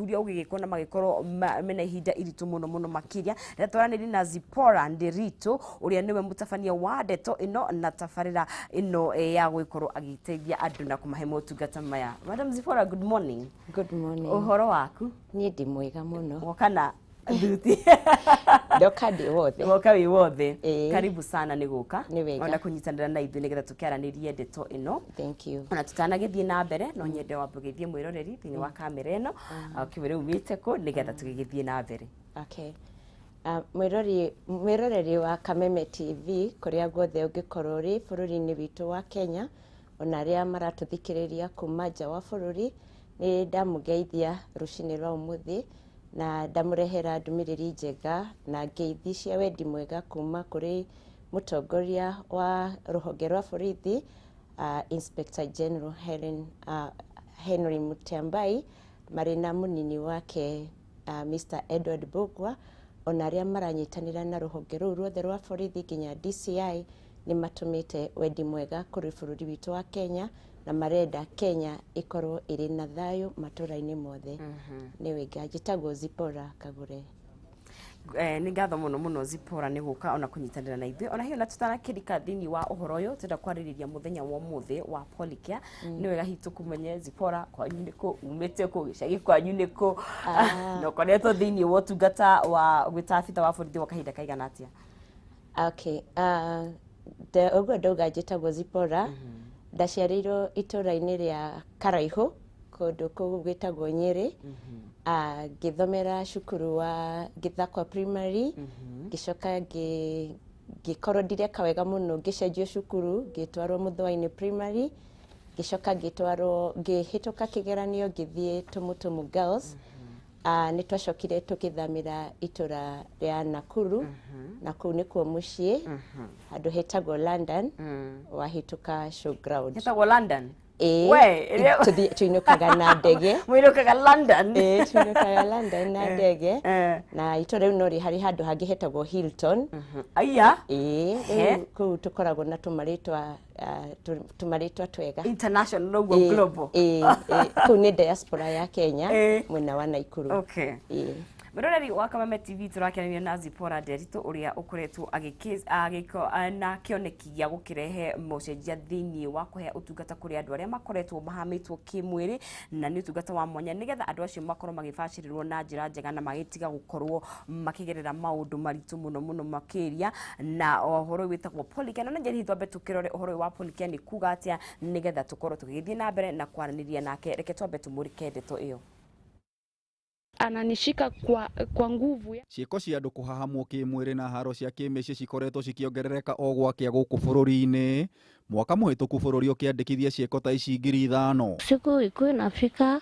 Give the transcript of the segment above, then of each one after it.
Ũthuthuria ũgĩgĩkwo na magĩkorwo mena ihinda iritũ mũno mũno makĩria. Rĩrĩa twaranĩria na Zipporah Ndiritu, ũrĩa nĩwe mũtabania wa ndeto ĩno na tabarĩra ĩno ya gũgĩkorwo agĩteithia andũ na kũmahe motungata maya. Madam Zipporah, good morning. Good morning. Ũhoro waku? Niĩ ndĩ mwega mũno. Woka na thuti? Ndoka ndĩ wothe. Woka wĩ wothe? Ĩĩ. Karibu sana nĩ gũka Nĩ wega. ona kũnyitanĩra na ithuĩ nĩgetha tũkĩaranĩrie ndeto ĩno. Thank you. Ona tutanagĩthiĩ na mbere, no nyende wambe ũgeithie mwĩroreri thĩinĩ wa kamera ĩno, ũkĩmwĩre umĩte kũ, nĩgetha tũgĩgĩthiĩ na mbere. Okay. Mwĩroreri wa Kameme TV kũrĩa guothe ũngĩkorwo ũrĩ bũrũri-inĩ witũ wa Kenya, ona arĩa maratũthikĩrĩria kuma nja wa bũrũri, nĩ ndamũgeithia rũcinĩ rwa ũmũthĩ na ndamũrehera ndũmĩrĩri njega na ngeithi cia wendi mwega kuma kũrĩ mũtongoria wa rũhonge rwa borithi, Inspector General Helen, Henry Mutyambai, marĩ na mũnini wake, Mr. Edward Mbugua, ona arĩa maranyitanĩra na rũhonge rũu ruothe rwa borithi nginya DCI. Nĩ matũmĩte wendi mwega kũrĩ bũrũri witũ wa Kenya na marenda Kenya ĩkorwo ĩrĩ na thayũ matũra-inĩ mothe. Nĩ wega. Njĩtagwo Zipporah Kagure. Nĩ ngatho mũno mũno, Zipporah, nĩ gũka ona kũnyitanĩra na ithuĩ. Ona hiyo na tũtanakĩrika thĩinĩ wa ũhoro ũyũ tũrenda kwarĩrĩria mũthenya wa ũmũthĩ wa Polycare, nĩ wega hihi tũkũmenye, Zipporah, kwanyu nĩ kũ, umĩte kũ, gĩcagi kwanyu nĩ kũ, na ũkoretwo thĩinĩ wa ũtungata wa gwĩta abitha wa borithi gwa kahinda kaigana atĩa? Okay, ũguo ndauga, njĩtagwo Zipporah. Ndaciarĩirwo itũũra-inĩ rĩa Karaihũ, kũndũ kũu gwĩtagwo Nyĩrĩ. Ngĩthomera cukuru wa Gĩthakwa Primary, ngĩcoka ngĩkorwo ndireka wega mũno, ngĩcenjio cukuru, ngĩtwarwo Mũthũa-inĩ Primary, ngĩcoka ngĩtwarwo, ngĩhĩtũka kĩgeranio, ngĩthiĩ Tumutumu Girls. Nĩ twacokire tũgĩthamĩra itũra rĩa Nakuru, na kũu nĩkuo mũciĩ, handũ hetagwo London, wahĩtũka Showground. Hetagwo London? Ĩĩ. We, Tũinũkaga na ndege. Mũinũkaga London? Ĩĩ, tũinũkaga London na ndege. Na itũra rĩu no rĩ harĩ handũ hangĩ hetagwo Hilton. Aya. Ĩĩ. He. Rĩu kũu tũkoragwo na tũmarĩtwa tũmarĩtwa twega. International ũguo. Ĩĩ, Global. Ĩĩ, kũu nĩ diaspora ya Kenya mwena wa Nakuru. Okay. Ĩĩ. Mwĩroreri wa Kameme TV, tũrakĩaranĩria na Zipporah Nderitu, ũrĩa ũkoretwo agĩko na kĩoneki gĩa gũkĩrehe mocenjia thĩinĩ wa kũhe ũtungata kũrĩ andũ arĩa makoretwo mahamĩtwo kĩmwĩrĩ, na nĩ ũtungata wa mwanya nĩgetha andũ acio makorwo magĩbacĩrĩrwo na njĩra njega na magĩtiga gũkorwo makĩgerera maũndũ maritũ mũno mũno makĩria, na ũhoro ũyũ wĩtagwo Polycare. Na no njĩra hihi twambe tũkĩrore ũhoro ũyũ wa Polycare nĩ kuga atĩa, nĩgetha tũkorwo tũgĩgĩthiĩ na mbere na kwaranĩria nake. Reke twambe tũmũrĩke ndeto ĩyo. Ananishika kwa nguvu. Ciĩko cia andũ kũhahamwo kĩmwĩrĩ na haro cia kĩmĩciĩ cikoretwo cikĩongerereka o gwakĩa gũkũ bũrũri-inĩ. Mwaka mũhĩtũku bũrũri ũkĩandĩkithia ciĩko ta ici 5,000. Siku ikuwa inafika,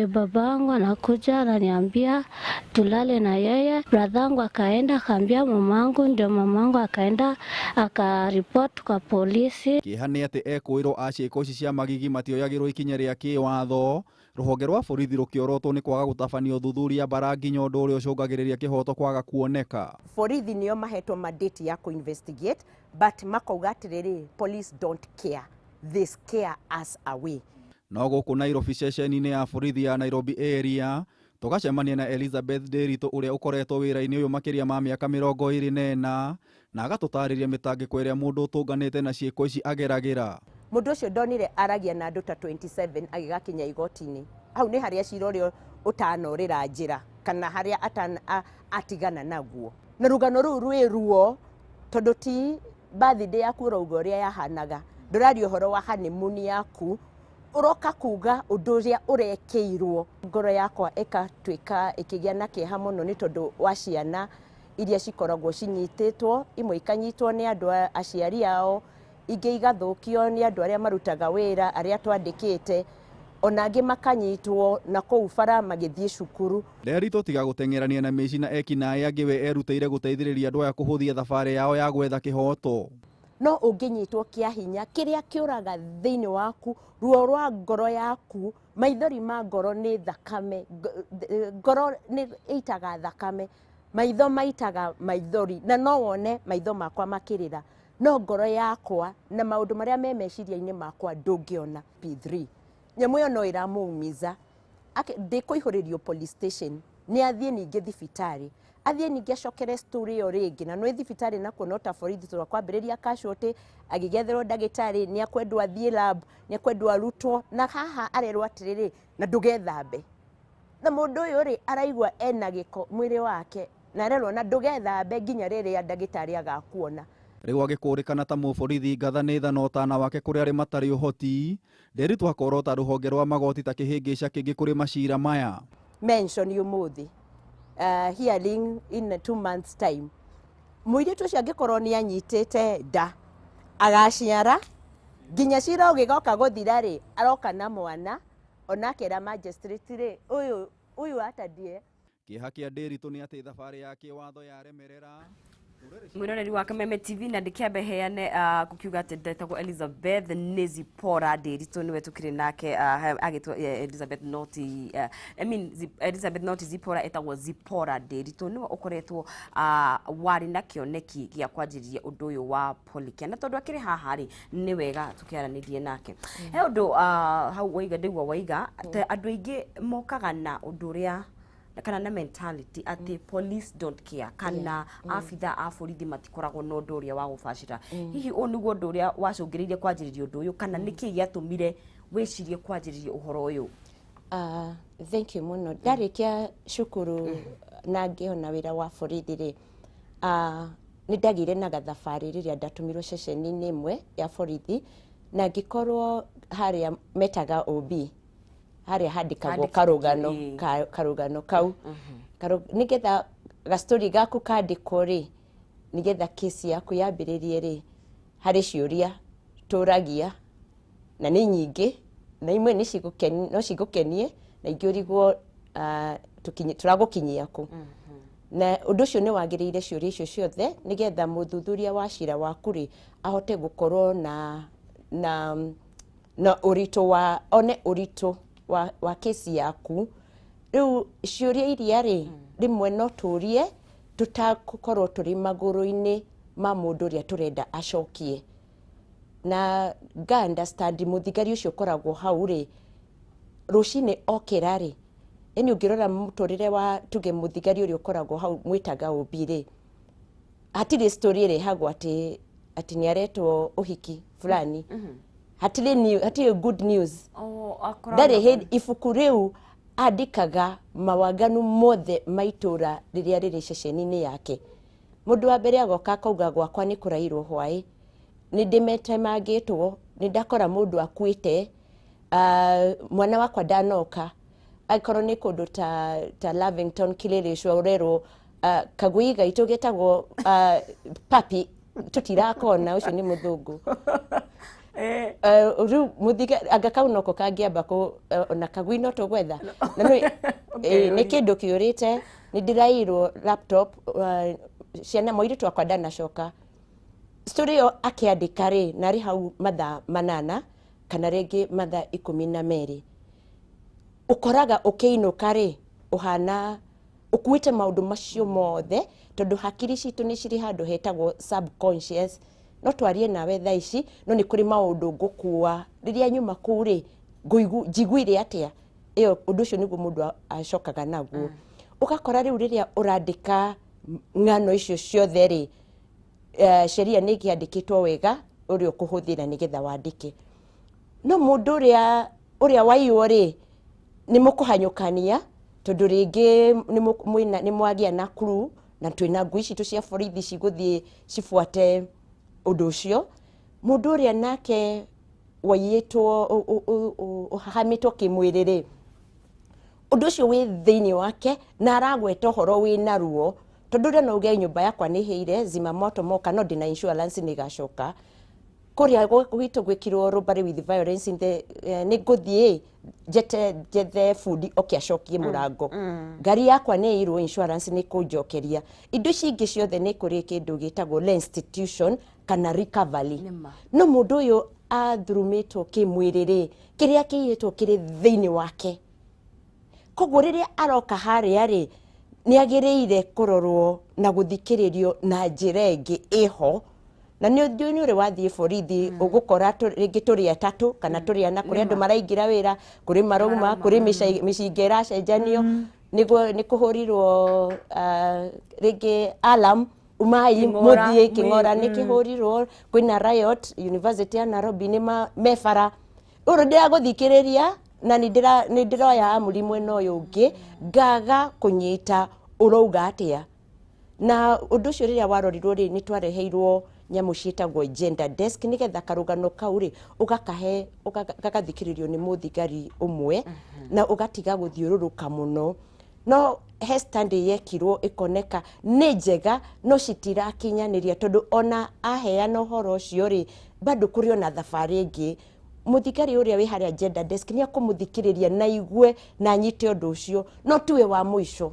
baba wangu anakuja ananiambia tulale na yeye. Bradhangu akaenda akaambia mamangu, ndio mamangu akaenda akaripoti kwa polisi. Kĩeha nĩ atĩ ekũĩrwo a ciĩko ici cia magigi matioyagĩrwo ikinya rĩa kĩwatho, rũhonge rwa borithi rũkĩorotwo nĩ kwaga gũtabania ũthuthuria mbara nginya ũndũ ũrĩa ũcũngagĩrĩria kĩhoto kwaga kuoneka. Borithi nĩo mahetwo mandate ya kũ-investigate, but makauga atĩrĩrĩ, police don't care, they scare us away. No gũkũ Nairobi, ceceni-inĩ ya borithi ya Nairobi Area, tũgacemania na Elizabeth Nderitu, ũrĩa ũkoretwo wĩra-inĩ ũyũ makĩria ma mĩaka 24, na agatũtarĩria mĩtangĩko ĩrĩa mũndũ ũtũnganĩte na ciĩko ici ageragĩra. Mũndũ ũcio ndonire aragia na andũ ta 27 agĩgakinya igoti-inĩ. Hau nĩ harĩa cira ũrĩa ũtanorĩra njĩra kana harĩa atigana naguo, na rũgano rũu rwĩ ruo, tondũ ti birthday yaku ũrauga ũrĩa yahanaga, ndũraria ũhoro wa honeymoon yaku, ũroka kuga ũndũ ũrĩa ũrekĩirwo. Ngoro yakwa ĩkatuĩka ĩkĩgĩa na kĩeha mũno nĩ tondũ wa ciana iria cikoragwo cinyitĩtwo, imwe ikanyitwo nĩ andũ aciari ao, ingĩ igathũkio nĩ andũ arĩa marutaga wĩra arĩa twandĩkĩte, ona angĩ makanyitwo na kũu bara magĩthiĩ cukuru. Nderitu tiga gũteng'erania na mĩici na ekinaĩ angĩ, we erutĩire gũteithĩrĩria andũ aya kũhũthia thabarĩ yao ya gwetha kĩhoto. No ũngĩnyitwo kĩa hinya, kĩrĩa kĩũraga thĩinĩ waku, ruo rwa ngoro yaku, maithori ma ngoro nĩ thakame, ngoro nĩ ĩitaga thakame, maitho maitaga maithori, na no wone maitho makwa makĩrĩra, no ngoro yakwa na maũndũ marĩa me meciria-inĩ makwa ndũngĩona. P3 nyamũ ĩyo no ĩramũumiza. Ndĩkũihũrĩrio police station, nĩ athiĩ ningĩ thibitarĩ, athiĩ ningĩ acokere story ĩyo rĩngĩ, na nĩ thibitarĩ nakuo no ta borithi tũrakwambĩrĩria casualty, agĩgetherwo ndagĩtarĩ, nĩ akwendwo athiĩ lab, nĩ akwendwo arutwo, na haha arerwo atĩrĩrĩ, na ndũgethambe. Na mũndũ ũyũ rĩ, araigua ena gĩko mwĩrĩ wake, na arerwo na ndũgethambe nginya rĩrĩa ndagĩtarĩ agakuona. Rĩu agĩkũrĩkana ta mũborithi ngatha nĩ tha na ũtana wake kũrĩ arĩa matarĩ ũhoti, Nderitu akorota rũhonge rwa magoti ta kĩhĩngĩca kĩngĩ kũrĩ macira maya. Mention ũmũthĩ, hearing in 2 months time, mũirĩtu ũcio angĩkorwo nĩ anyitĩte nda agaciara, nginya cira ũgĩgoka gũthira rĩ, aroka na mwana ona akera magistrate rĩ, ũyũ ũyũ atandie. Kĩeha kĩa Nderitu nĩ atĩ thabarĩ ya kĩwatho yaremerera. Mwiroreri wa Kameme TV, na ndĩkĩambe heane kukiuga atĩ ndetagwo Elizabeth nĩ Zipora Nderitu nĩwe tũkĩrĩ nake, agĩtwo Elizabeth Noti, I mean Elizabeth Noti Zipora, etagwo Zipora Nderitu, nĩwe ũkoretwo warĩ na kĩoneki gĩa kwanjĩrĩria ũndũ ũyũ wa Polycare, na tondũ akĩrĩ haha rĩ, nĩ wega tũkĩaranĩrie nake. He ũndũ hau waiga, ndĩgua waiga atĩ andũ aingĩ mokaga na ũndũ ũrĩa kana na mentality atĩ police don't care, kana abitha a borithi matikoragwo na ũndũ ũrĩa wa gũbacĩra. Hihi ũũ nĩguo ũndũ ũrĩa wacũngĩrĩirie kwanjĩrĩria ũndũ ũyũ, kana nĩkĩ gĩatũmire wĩcirie kwanjĩrĩria ũhoro ũyũ? Thank you mũno. Ndarĩkia cukuru na ngĩona wĩra wa borithi rĩ, nĩ ndagĩire na gathabarĩ rĩrĩa ndatũmirwo ceceni-inĩ ĩmwe ya borithi, na ngĩkorwo harĩa metaga OB, harĩa handĩkagwo Handĩkĩtwo, karũgano. Ĩĩ. Karũgano kau, nĩgetha gastori gaku kandĩkwo rĩ, nĩgetha kesi yaku yambĩrĩrie rĩ, harĩ ciũria tũragia na nĩ nyingĩ, na imwe nĩ no cigũkenie, na ingĩ ũrigwo tũragũkinyia kũ. Na ũndũ ũcio nĩ wagĩrĩire ciũria icio ciothe nĩgetha mũthuthuria wa cira waku rĩ, ahote gũkorwo na ũritũ wa one ũritũ wa kesi yaku. Rĩu ciũria iria rĩ, rĩmwe no tũrie tũtagũkorwo tũrĩ magũrũ-inĩ ma mũndũ ũrĩa tũrenda acokie, na nga understand mũthigari ũcio ũkoragwo hau rĩ, rũcinĩ okĩra rĩ, yani ũngĩrora mũtũrĩre wa tuge mũthigari ũrĩa ũkoragwo hau mwĩtaga OB rĩ, hatirĩ story ĩrehagwo atĩ nĩ aretwo ũhiki fulani, hatirĩ good news. Oh, akoragwo Ndarĩ hĩndĩ ibuku rĩu andĩkaga mawaganu mothe ma itũra rĩrĩa rĩrĩ ceceni-inĩ yake. Mũndũ wa mbere agoka akauga, "Gwakwa nĩ kũrairwo hwaĩ, nĩ ndĩmetemangĩtwo, nĩ ndakora mũndũ akuĩte, mwana wakwa ndanoka." Angĩkorwo nĩ kũndũ ta Lavington, Kileleshwa, ũrerwo kagui gaitũ getagwo papi tũtirakona, ũcio nĩ mũthũngũ. Rĩu mũthiga anga kau noko kangĩamba kũ ona kagui no tũgwetha na nĩ nĩ kĩndũ kĩũrĩte, nĩ ndĩrairwo laptop, ciana mũirĩtu wakwa ndanacoka. Story ĩyo akĩandĩka rĩ, na arĩ hau mathaa 8 kana rĩngĩ mathaa 12, ũkoraga ũkĩinũka rĩ, ũhana ũkuĩte maũndũ macio mothe, tondũ hakiri citũ nĩ cirĩ handũ hetagwo subconscious. No twarie nawe thaa ici, no nĩ kũrĩ maũndũ ngũkua rĩrĩa nyuma kũu rĩ, njiguire atĩa ĩyo. Ũndũ ũcio nĩguo mũndũ acokaga naguo. Ũgakora rĩu rĩrĩa ũrandĩka ng'ano icio ciothe rĩ, sheria nĩ ĩkĩandĩkĩtwo wega ũrĩa ũkũhũthĩra nĩgetha wandĩke. No mũndũ ũrĩa waiywo rĩ, nĩ mũkũhanyũkania, tondũ rĩngĩ nĩ mwagĩa na crew, na twĩna ngui citũ cia borithi cigũthiĩ cibuate ũndũ ũcio. Mũndũ ũrĩa nake waiyĩtwo, ũhahamĩtwo kĩmwĩrĩ rĩ, ũndũ ũcio wĩ thĩinĩ wake na aragweta ũhoro wĩna ruo, tondũ ũrĩa no uge, "Nyũmba yakwa nĩ hĩire, zimamoto moka, no ndĩna insurance nĩ ĩgacoka." Kũrĩa gwitũ gwĩkirwo robbery with violence in the nĩ ngũthiĩ njete njethe bundi oke acokie mũrango. Ngari yakwa nĩ ĩirwo, insurance nĩ kũnjokeria. Indo ici ingĩ ciothe nĩ kũrĩ kĩndũ gĩtagwo restitution kana recovery. Nĩma. No mũndũ ũyũ athurumĩtwo kĩmwĩrĩ rĩ, kĩrĩa kĩiyĩtwo kĩrĩ thĩinĩ wake, koguo rĩrĩa aroka harĩa rĩ, nĩ agĩrĩire kũrorwo na gũthikĩrĩrio na njĩra ĩngĩ ĩho. Na nĩ ũndũ nĩ ũrĩ wathiĩ borithi ũgũkora rĩngĩ tũrĩ atatũ kana tũrĩ ana, kũrĩ andũ maraingĩra wĩra, kũrĩ marauma, kũrĩ mĩcinga ĩracenjanio, nĩguo nĩ kũhũrirwo rĩngĩ alarm umai Kĩng'ora, mũthiĩ kĩng'ora nĩ kĩhũrirwo, kwĩna riot University ya Nairobi nĩ mebara ũrũ ndĩragũthikĩrĩria na nĩ ndĩroya amũri mwena ũyũ ũngĩ ngaga kũnyita ũrauga atĩa. Na ũndũ ũcio rĩrĩa warorirwo rĩ, nĩ twareheirwo nyamũ ciĩtagwo gender desk nĩgetha karũgano kau rĩ ũgakahe gagathikĩrĩrio nĩ mũthigari ũmwe na ũgatiga gũthiũrũrũka mũno. No he study yekirwo ĩkoneka nĩ njega no citirakinyanĩria, tondũ ona aheana ũhoro ũcio rĩ bado kũrĩ ona thabarĩ ĩngĩ. Mũthigari ũrĩa wĩ harĩa gender desk nĩ akũmũthikĩrĩria na igue na anyite ũndũ ũcio, no tiwe wa mũico.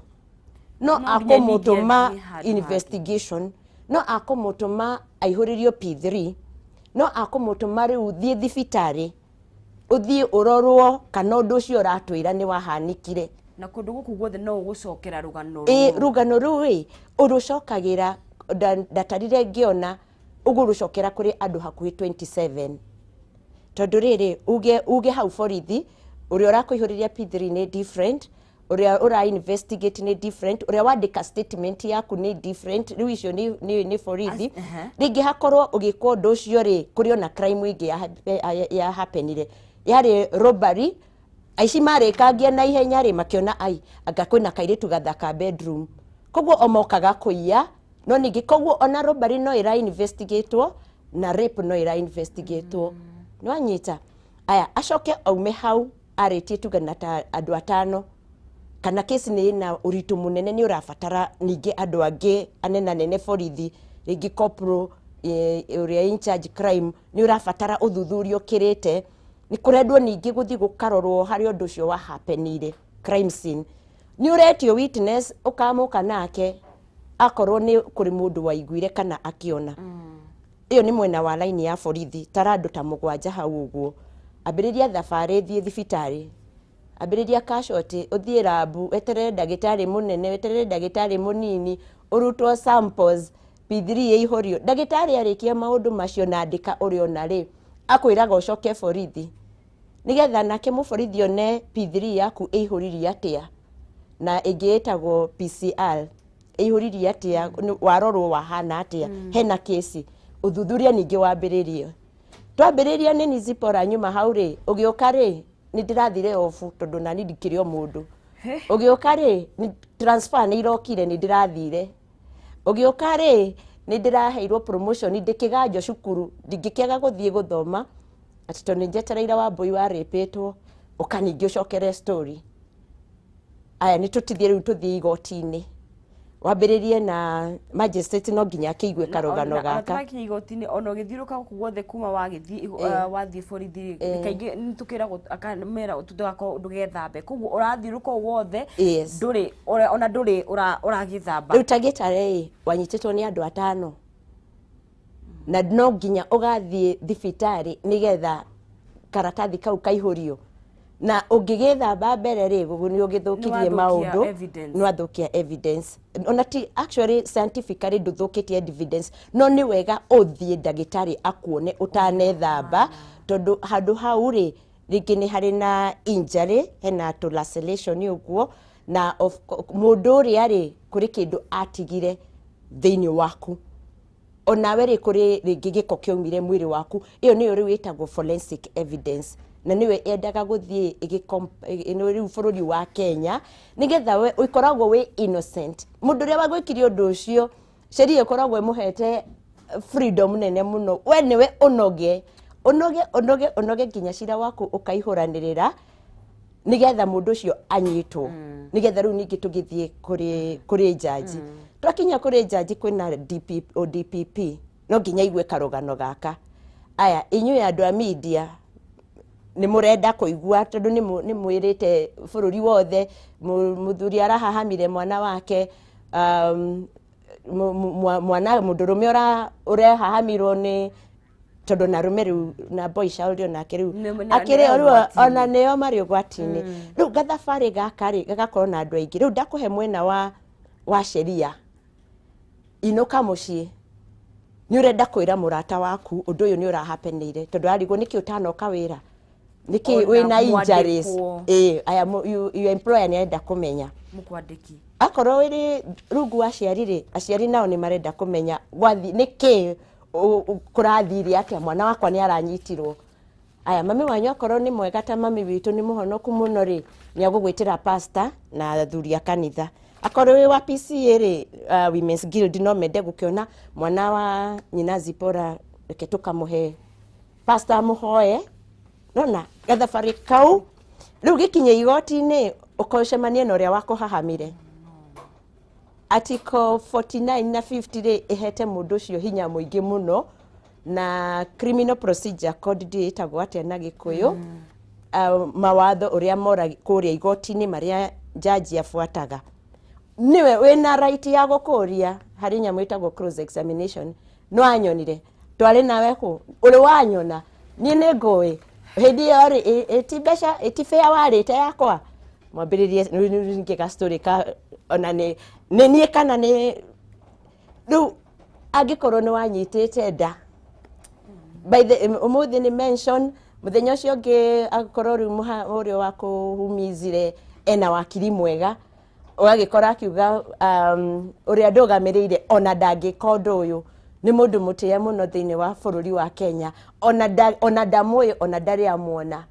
No No nginya akũmũtũma ningĩ athiĩ handũ investigation, no akũmũtũma aihũrĩrio P3, no akũmũtũma rĩu ũthiĩ thibitarĩ ũthiĩ ũrorwo kana ũndũ ũcio ũratwĩra nĩ wahanĩkire. Na kũndũ gũkũ guothe no ũgũcokera rũgano Ĩ rũrũ. rũgano rũu ĩ ũrũcokagĩra, ndatarire ngĩona ũgũrũcokera kũrĩ andũ hakuhĩ 27, tondũ rĩrĩ uge hau borithi ũrĩa ũrakũihũrĩria P3 nĩ different, ũrĩa ũra investigate nĩ different, ũrĩa wandĩka statement yaku nĩ different. Rĩu icio nĩ borithi. Rĩngĩ hakorwo ũgĩkwo ũndũ ũcio rĩ, kũrĩ ona crime ĩngĩ ya happenire, yarĩ robbery. Aici marĩkangia na ihenya rĩ, makĩona ai anga kwĩna kairĩtu gathaka bedroom, koguo o mokaga kũiya. No ningĩ koguo ona robbery no ĩra investigatwo na rape no ĩra investigatwo. Nĩ wanyita? Aya acoke aume hau arĩtie tuge na ta andũ atano, kana kesi nĩ ĩna ũritũ mũnene, nĩ ũrabatara ningĩ andũ angĩ anenanene borithi, rĩngĩ corporal ũrĩa in charge crime, nĩ ũrabatara ũthuthuria ũkĩrĩte. Nĩ kũrendwo ningĩ gũthiĩ gũkarorwo harĩa ũndũ ũcio wa happenire, crime scene. Nĩ ũretio witness ũkamũka nake akorwo nĩ kũrĩ mũndũ waiguire kana akĩona. Ĩyo nĩ mwena wa laini ya borithi, tara andũ ta 7 hau ũguo. Ambĩrĩria thabarĩ, thiĩ thibitarĩ, ambĩrĩria casualty, ũthiĩ rabu, weterere ndagĩtarĩ mũnene, weterere ndagĩtarĩ mũnini, ũrutwo samples, P3 ĩihũrio. Ndagĩtarĩ arĩkia maũndũ macio na andĩka ũrĩa ona rĩ, akwĩraga ũcoke borithi nĩgetha nake mũborithi one P3 yaku ĩihũririe atĩa, na ĩngĩ ĩtagwo PCR ĩihũririe atĩa, warorwo wahana atĩa, hena kesi ũthuthuria ningĩ wambĩrĩrie. Twambĩrĩria nĩ Zipporah nyuma hau rĩ, ũgĩũka rĩ nĩ ndĩrathire obu tondũ nani ndikĩrĩ o mũndũ. Ũgĩũka rĩ nĩ transfer nĩ irokire, nĩ ndĩrathire. Ũgĩũka rĩ nĩ ndĩraheirwo promotion, ndĩkĩganjo cukuru, ndingĩkĩaga gũthiĩ gũthoma atĩ tondũ nĩ njetereire Wambũi warĩpĩtwo. Ũka ningĩ ũcokere story. Aya nĩ tũtithie rĩu tũthiĩ igoti-inĩ, wambĩrĩrie na magistrate no nginya akĩigue karũgano gaka. Tũrakinya igoti-inĩ ona ũgĩthiũrũrũka gũkũ guothe kuma wagĩthiĩ wathiĩ borithi, kaingĩ nĩ tũkĩragwo akamera ndũgakorwo ndũgethambe, koguo ũrathiũrũrũka ũũ wothe ndũrĩ ona ndũrĩ ũragĩthamba. Rĩu ta gĩtare ĩ wanyitĩtwo nĩ andũ 5 na no nginya ũgathiĩ thibitarĩ nĩgetha karatathi kau kaihũrio, na ũngĩgĩthamba mbere rĩ nĩ ũgĩthũkirie maũndũ, nĩ wathũkia evidence. Ona ti actually scientifically ndũthũkĩtie evidence, no nĩ wega ũthiĩ ndagĩtarĩ akuone ũtanethamba, tondũ handũ hau rĩ rĩngĩ nĩ harĩ na injury, hena tũ laceration ũguo, na mũndũ ũrĩa rĩ kũrĩ kĩndũ atigire thĩinĩ waku, onawe rĩ kũrĩ rĩngĩ gĩko kĩaumire mwĩrĩ waku. Ĩyo nĩyo rĩu ĩtagwo forensic evidence, na nĩwe yendaga gũthiĩ rĩu bũrũri wa Kenya nĩgetha we ũkoragwo wĩ innocent. Mũndũ ũrĩa wagwĩkire ũndũ ũcio sheria ĩkoragwo ĩmũhete freedom nene mũno, we nĩwe ũnoge ũnoge ũnoge ũnoge nginya cira waku ũkaihũranĩrĩra nĩgetha mũndũ ũcio anyitwo, nĩgetha rĩu ningĩ tũgĩthiĩ kũrĩ jaji. Twakinya kũrĩ jaji kwĩna ODPP, no nginya igue karũgano gaka. Aya inyuĩ andũ a media nĩ mũrenda kũigua tondũ nĩ mwĩrĩte bũrũri wothe mũthuri arahahamire mwana wake, mwana mũndũrũme ũrehahamirwo nĩ tondũ na arũme rĩu na boy child onake rĩu akĩrĩ rĩu ona nĩo marĩ ũgwati-inĩ. Rĩu gathabarĩ gaka rĩ gagakorwo na andũ aingĩ. Rĩu ndakũhe mwena wa sheria, inũka mũciĩ Nĩ ũrenda kwĩra mũrata waku ũndũ ũyũ nĩ ũrahapenĩire, tondũ arigwo nĩkĩ ũtanoka wĩra, nĩkĩ Ona wĩna injuries. mwandĩkwo. Ĩĩ, aya your employer nĩ arenda kũmenya. Mũkwandĩki. Akorwo wĩrĩ rungu wa aciari rĩ, aciari nao nĩ marenda kũmenya gwathi nĩkĩ kũrathire atĩa, mwana wakwa nĩ aranyitirwo. Aya, mami wanyu akorwo nĩ mwega ta mami witũ nĩ mũhonoku mũno rĩ, nĩ agũgwĩtĩra pastor na athuri a kanitha. Akorwo wĩ wa PCA rĩ, Women's Guild no mende gũkĩona mwana wa nyina Zipporah, reke tũkamũhe pastor amũhoe. Nona gathabarĩ kau rĩu gĩkinye igoti-inĩ, ũkocemanie na ũrĩa wakũhahamire. Article 49 na 50 rĩ, ĩhete mũndũ ũcio hinya mũingĩ mũno, na Criminal Procedure Code ndiũĩ ĩtagwo atĩa na Gĩkũyũ, mawatho ũrĩa mora kũrĩa igoti-inĩ marĩa jaji abuataga, nĩwe wĩna right ya gũkũria harĩ nyamũ ĩtagwo cross examination. No anyonire twarĩ nawe kũ, ũrĩ wanyona niĩ nĩ ngũĩ hĩndĩ ĩyo rĩ, ĩti mbeca ĩti bĩa warĩte yakwa, mwambĩrĩrie ningĩ ga story ka ona nĩ niĩ kana nĩ rĩu angĩkorwo nĩ wanyitĩte nda by the ũmũthĩ nĩ mention, mũthenya ũcio ũngĩ akorwo rĩu ũrĩa wa kũhumizire ena wakiri mwega, ũgagĩkora akiuga ũrĩa ndũgamĩrĩire ona ndangĩka ũndũ ũyũ, nĩ mũndũ mũtĩe mũno thĩinĩ wa bũrũri wa Kenya, ona ndamũĩ, ona ndarĩ amuona.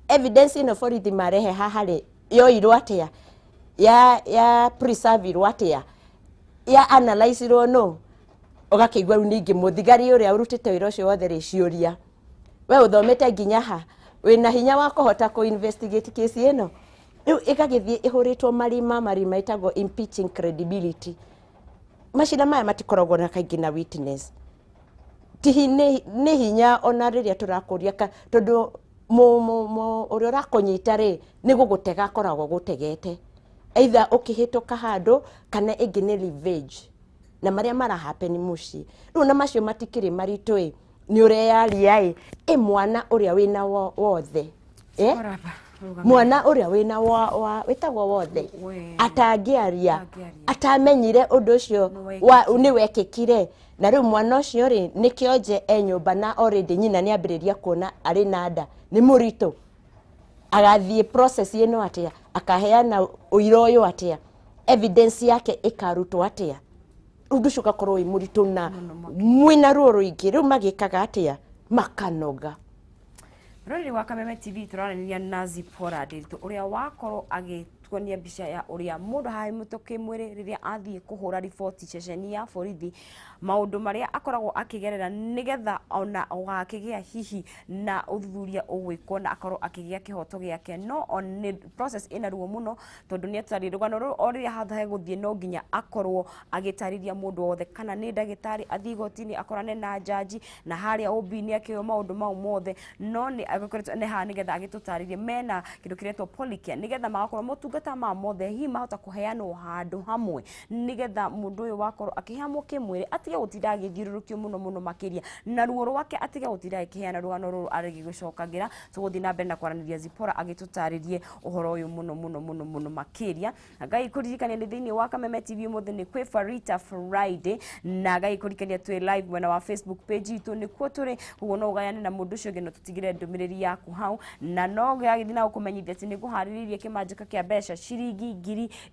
Evidence ĩno borithi marehe haha rĩ, yoirwo atĩa, ya preserve-irwo atĩa, ya analyze-irwo no ũgakĩigua rĩu ningĩ mũthigari ũrĩa ũrutĩte wĩra ũcio wothe rĩ, ciũria we ũthomete nginya ha, wĩna hinya wa kũhota kũ investigate case ĩno. Rĩu ĩgagĩthiĩ ĩhũrĩtwo marima marima, ĩtagwo impeaching credibility. Macira maya matikoragwo na kaingĩ na witness, ti nĩ hinya ona rĩrĩa tũrakũria tondũ ũrĩa ũrakũnyita rĩ, nĩ gũgũtega akoragwo gũtegete, either ũkĩhĩtũka handũ kana ĩngĩ nĩ revenge na marĩa marahappen mũciĩ. Rĩu na macio matikĩrĩ maritũ ĩ, nĩ ũreyaria ĩ mwana ũrĩa wĩna wothe, eh? Oraba, rũgama. Mwana ũrĩa wĩna wa wĩtagwo wothe We. atangĩaria, Atangĩaria. atamenyire ũndũ ũcio Nĩ nĩ wekĩkire, na rĩu mwana ũcio rĩ, nĩ kĩonje e nyũmba na already nyina nĩ ambĩrĩria kuona arĩ na nda, nĩ mũritũ. Agathiĩ process ĩno atĩa, akaheana ũira ũyũ atĩa, evidence yake ĩkarutwo atĩa, ũndũ ũcio ũgakorwo wĩ mũritũ na mwĩna ruo rũingĩ. Rĩu magĩkaga atĩa, makanoga. Rũrĩrĩ wa Kameme TV, tũraranĩria na Zipporah Ndiritu ũrĩa wakorwo agĩtuonia mbica ya ũrĩa mũndũ hahamĩtwo kĩmwĩrĩ rĩrĩa athiĩ kũhũra riboti ceceni ya borithi, maũndũ marĩa akoragwo akĩgerera nĩgetha ona ũgakĩgĩa hihi na ũthuthuria ũgwĩkwo na akorwo akĩgĩa kĩhoto gĩake. No on nĩ process ĩna ruo mũno, tondũ nĩ atarĩ rũgano rũrũ o rĩrĩa handũ hegũthiĩ no nginya akorwo agĩtarĩria mũndũ wothe, kana nĩ ndagĩtarĩ athiĩ igoti-inĩ akorane na jaji, na harĩa OB nĩ akĩoyo maũndũ mau mothe. No nĩ agĩkoretwo nĩ haha nĩgetha agĩtũtarĩrie mena kĩndũ kĩretwo Polycare, nĩgetha magakorwo motungata ma mothe hihi mahota kũheanwo handũ hamwe, nĩgetha mũndũ ũyũ wakorwo akĩhamwo kĩmwĩrĩ atige gũtinda agĩthiũrũrũkio mũno mũno makĩria na ruo rwake, atige gũtinda agĩkĩheana rũgano rũrũ arĩgĩgũcokagĩra. Tũgũthiĩ na mbere na kwaranĩria Zipporah agĩtũtarĩrie ũhoro ũyũ mũno mũno mũno mũno makĩria. Na Ngai kũririkania nĩ thĩinĩ wa Kameme TV, ũmũthĩ nĩ kwĩ Farita Friday, na Ngai kũririkania twĩ live mwena wa Facebook page itũ, nĩkuo tũrĩ, koguo no ũgayane na mũndũ ũcio ũngĩ na tũtigĩre ndũmĩrĩri yaku hau. Na no gĩagĩthiĩ na gũkũmenyithia atĩ nĩ ngũharĩrĩirie kĩmanjĩka kĩa mbeca ciringi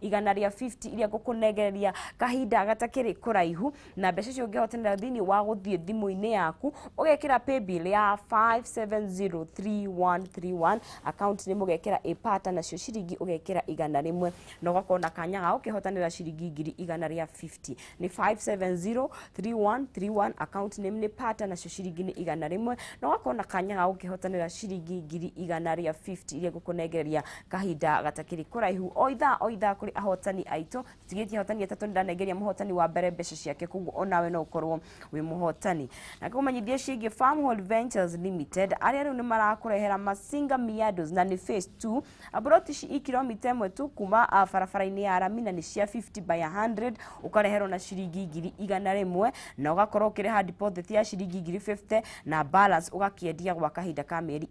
150,000 iria ngũkũnengereria kahinda gatakĩrĩ kũraihu, na mbeca icio ũngĩhotanĩra thĩinĩ wa gũthiĩ thimũ-inĩ yaku ũgekĩra paybill ya 5703131, account nĩ mũgekĩra ĩpata, nacio ciringi ũgekĩra 100, na ũgakorwo na kanya ga gũkĩhotanĩra ciringi 150,000. Nĩ 5703131, account name nĩ pata, nacio ciringi nĩ 100, na ũgakorwo na kanya ga gũkĩhotanĩra ciringi 150,000 iria ngũkũnengereria kahinda gatakĩrĩ kũraihu. O ithaa o ithaa kũrĩ ahotani aitũ, tũtigĩtie ahotani atatũ, nĩndanengeria mũhotani wa mbere mbeca ciake, koguo onawe no ũkorwo wĩ mũhotani. Na kũmenyithia ciĩgiĩ Farmhold Ventures Limited, arĩa rĩu nĩ marakũrehera Masinga Miados na nĩ phase 2, broti ici i kilomita 1 tu kuma barabara-inĩ ya rami, na nĩ cia 50 by 100, ũkareherwo na ciringi 100,000, na ũgakorwo ũkĩrĩha deposit ya ciringi 50,000 na balance ũgakĩendia gwa kahinda ka mĩeri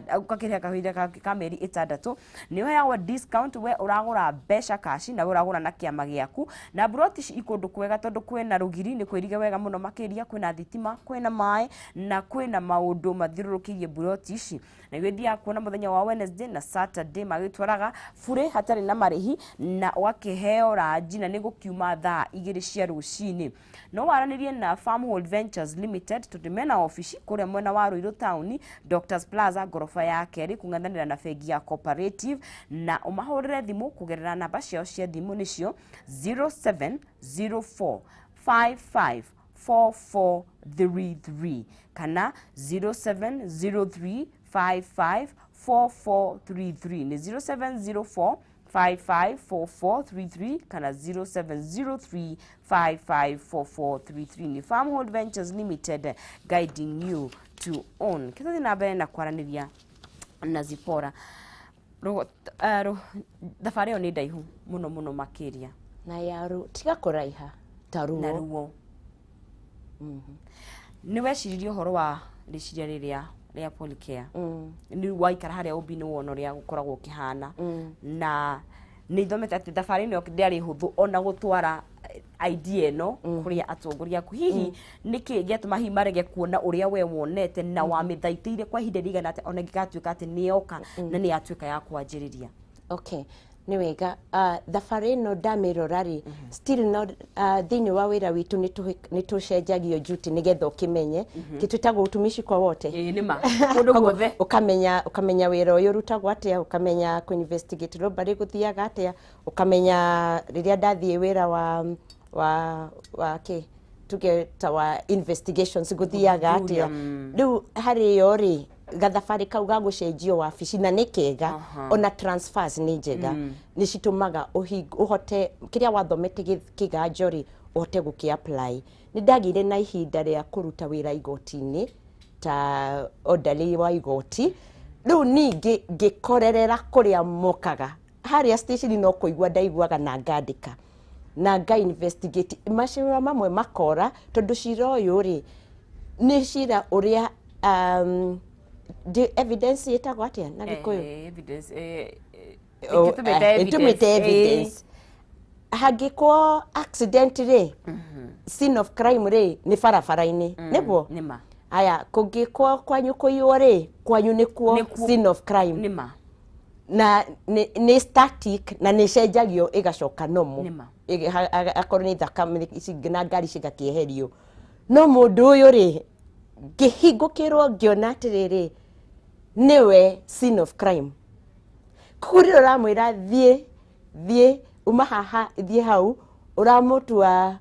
ũgakĩrĩha kahinda ka mĩeri 6. Nĩ ũheagwo discount We ũragũra mbeca cash na we ũragũra na kĩama gĩaku. Na mburoti ici ikũndũ kwega tondũ kwĩna rũgiri, nĩ kwĩrige wega mũno makĩria, kwĩna thitima, kwĩna maĩ na kwĩna maũndũ mathiũrũrũkĩirie mburoti ici. Na gĩthiaga kuona mũthenya wa Wednesday na Saturday, magĩtwaraga burĩ hatarĩ na marĩhi na ũgakĩheo ranji, na nĩ gũkiuma thaa 2 cia rũcinĩ. No waranĩrie na Farmhold Ventures Limited tondũ mena obici kũrĩa mwena wa Ruiru Town, Doctors Plaza, ngoroba ya kerĩ, kũng'ethanĩra na bengi ya Cooperative, na ũmahũrĩre thimũ kũgerera namba ciao cia thimũ nĩcio 0704 55 4433 kana 0703 55 4433. Nĩ 0704 554433 kana 0703 554433. Nĩ Farmhold Ventures Limited, guiding you to own. Kĩtũthiĩ na mbere na kwaranĩria na Zipporah. Thabarĩ ĩyo nĩ ndaihu mũno mũno makĩria. Na ya tiga kũraiha ta ruo. Na ruo. Nĩ weciririe ũhoro wa rĩciria rĩrĩa rĩa Polycare? Nĩ waikara harĩa ũmbi-inĩ wona ũrĩa gũkoragwo ũkĩhana, na nĩ ithomete atĩ thabarĩ ĩno ndĩarĩ hũthũ ona gũtwara idea ĩno kũrĩa atongoria aku. Hihi nĩkĩ gĩatũma hihi marege kuona ũrĩa we wonete na wamĩthaitĩire kwa ihinda rĩigana atĩa ona ĩngĩgatuĩka atĩ nĩ yoka na nĩ yatuĩka ya kwanjĩrĩria? Okay, nĩ wega. Thabarĩ ĩno ndamĩrora rĩ, still no thĩinĩ wa wĩra witũ nĩ tũcenjagio duty nĩgetha ũkĩmenye kĩtwĩtagwo utumishi kwa wote. Ĩĩ, nĩ ma kũndũ guothe. Ũkamenya wĩra ũyũ ũrutagwo atĩa, ũkamenya kũ-investigate robbery gũthiaga atĩa, ũkamenya rĩrĩa ndathiĩ wĩra wa kĩ tuge ta wa investigations gũthiaga Gũthuthuria, atĩa. Rĩu harĩ yo rĩ, gathabarĩ kau ga gũcenjio wabici na nĩ kega, ona transfers nĩ njega, nĩ citũmaga ũhote kĩrĩa wathomete kĩganjo rĩ, ũhote gũkĩ apply. Nĩ ndagĩire na ihinda rĩa kũruta wĩra igoti-inĩ ta orderly wa igoti. Rĩu ningĩ ngĩkorerera kũrĩa mokaga harĩa station, no kũigua ndaiguaga na ngandĩka na nga investigate macira mamwe makora, tondũ cira ũyũ rĩ, nĩ cira ũrĩa evidence ĩtagwo atĩa na Gĩkũyũ? Evidence, Oh, ĩtũmĩte ĩtũmĩte evidence. Evidence hangĩkorwo accident rĩ, scene of crime rĩ, nĩ barabara-inĩ nĩguo. Nĩ ma. Aya, kũngĩkwo kwanyu kũiywo rĩ, kwanyu nĩkuo Nĩkuo. scene of crime. Nĩ ma. Na nĩ static na nĩ cenjagio ĩgacoka normal. Nĩ ma. Akorwo nĩ thakame ici na ngari cigakĩeherio. No mũndũ ũyũ rĩ, ngĩhingũkĩrwo ngĩona atĩrĩrĩ, nĩwe scene of crime. Koguo rĩrĩa ũramwĩra thiĩ, thiĩ uma haha, thiĩ hau, ũramũtua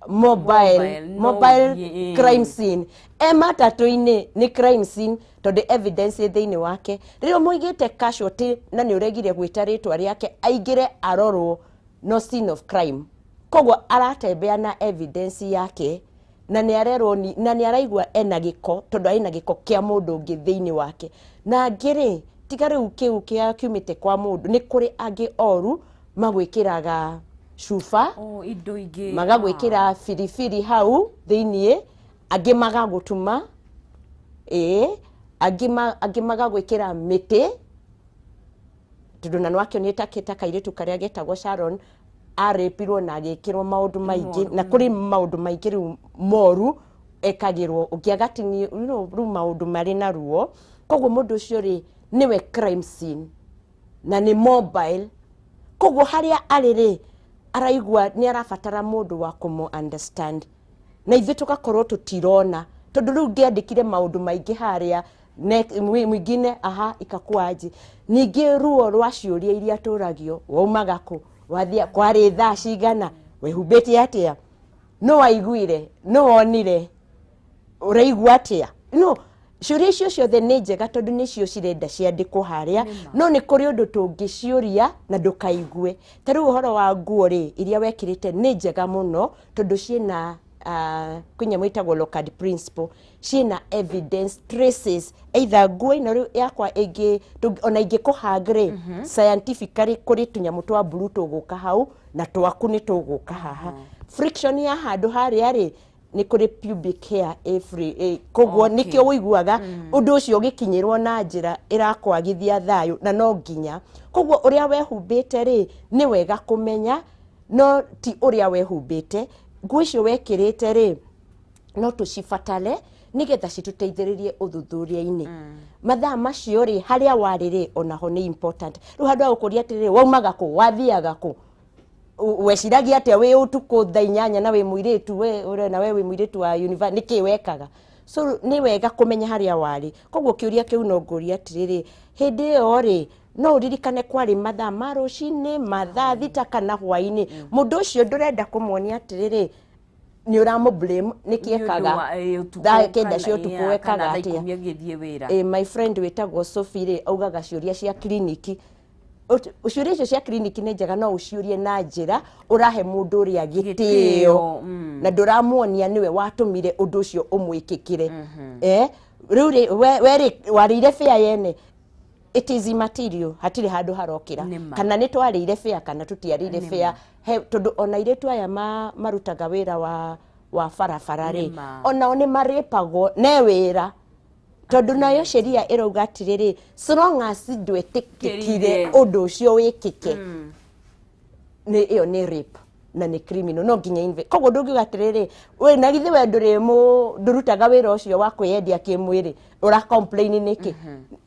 mobile. Mobile, no. Mobile ũthiĩ, crime scene e matatũ-inĩ nĩ crime scene, tondũ evidence ĩ thĩinĩ wake. Rĩrĩa ũmũigĩte casualty na nĩ ũregire gwĩta rĩtwa rĩake aingĩre arorwo, no scene of crime. Koguo aratembea na evidence yake na nĩ arerwo na nĩ araigua ena gĩko, tondũ arĩ na gĩko kĩa mũndũ ũngĩ thĩinĩ wake. Na angĩ rĩ, tiga rĩu kĩu kĩa kiumĩte kwa mũndũ, nĩ kũrĩ angĩ oru magwĩkĩraga cuba. Oh, indo ingĩ. Magagwĩkĩra biribiri hau thĩiniĩ, angĩ magagũtuma, ĩĩ, angĩ magagwĩkĩra mĩtĩ, tondũ na nĩwakĩonire ta kairĩtu karĩa getagwo Sharon arĩpirwo na agĩkĩrwo maũndũ maingĩ, na kũrĩ maũndũ maingĩ rĩu moru ekagĩrwo ũngĩaga tini rĩu maũndũ marĩ na ruo. Koguo mũndũ ũcio rĩ, nĩwe crime scene na nĩ mobile. Koguo harĩa arĩ rĩ, araigua nĩ arabatara mũndũ wa kũmũ understand, na ithuĩ tũgakorwo tũtirona, tondũ rĩu ngĩandĩkire maũndũ maingĩ harĩa mwingine aha ikakuaje. Ningĩ ruo rwa ciũria iria tũragio: waumaga kũ, wathia kwarĩ thaa cigana, wehumbĩte atĩa, no waiguire, no wonire, ũraigua atĩa? No ciũria icio ciothe nĩ njega, tondũ nĩcio cirenda ciandĩkwo harĩa. No nĩ kũrĩ ũndũ tũngĩciũria na ndũkaigue. Ta rĩu ũhoro wa nguo rĩ, iria wekĩrĩte nĩ njega mũno, tondũ ciĩna kwĩ nyamũ ĩtagwo Locard principle, ciĩna evidence traces, either nguo ĩno rĩu yakwa ĩngĩ ona ingĩkũhang rĩ, scientifically kũrĩ tũnyamũ twa blue tũgũka hau na twaku nĩ tũgũka haha. Friction ya handũ harĩa rĩ, Nĩ kũrĩ pubic hair ĩ free koguo nĩkĩo ũiguaga ũndũ ũcio ũgĩkinyĩrwo na njĩra ĩrakwagithia thayũ, na no nginya koguo ũrĩa wehumbĩte rĩ, nĩ wega kũmenya, no ti ũrĩa wehumbĩte, nguo icio wekĩrĩte rĩ, no tũcibatare nĩgetha citũteithĩrĩrie ũthuthuria-inĩ. Mathaa macio rĩ, harĩa warĩ rĩ, onaho nĩ important. Rĩu handũ ha gũkũria atĩrĩrĩ, waumaga kũ, wathiaga kũ, weciragia atĩa wĩ ũtukũ thaa 8 na wĩ mũirĩtu, we ũrona we wĩ mũirĩtu wa university, nĩkĩ wekaga? So nĩ wega kũmenya harĩa warĩ. Koguo kĩũria kĩu no ngũria atĩrĩrĩ, hĩndĩ ĩyo rĩ, no ũririkane kwarĩ mathaa ma rũcinĩ, mathaa 6 kana hwaĩ-inĩ? Mũndũ ũcio ndũrenda kũmuonia atĩrĩrĩ nĩ ũramũ blame nĩkĩ ekaga thaa 9 cia ũtukũ, wekaga atĩa? 10 agĩthiĩ wĩra. My friend wĩtagwo Sophie rĩ, augaga ciũria cia kliniki, ciũria icio cia kliniki nĩ njega, no ũciũrie na njĩra ũrahe mũndũ ũrĩa gĩtĩo Gĩtĩo, na ndũramuonia nĩwe watũmire ũndũ ũcio ũmwĩkĩkĩre. Rĩu rĩ, we rĩ, warĩire bĩa yene, it is immaterial, hatirĩ handũ harokĩra. Nĩma. Kana nĩ twarĩire bĩa kana tũtiarĩire bĩa he, tondũ ona airĩtu aya marutaga wĩra wa barabara rĩ, Nĩma. onao nĩ marĩpagwo ne wĩra, tondũ nayo sheria ĩrauga atĩrĩrĩ, so long as ndwetĩkĩkire Kĩrire. ũndũ ũcio wĩkĩke, nĩ ĩyo nĩ rape na nĩ criminal, no nginya koguo ndũngiuga atĩrĩrĩ, we na githĩ we ndũrĩ mũ ndũrutaga wĩra ũcio wa kwĩyendia kĩmwĩrĩ, ũra complain nĩkĩ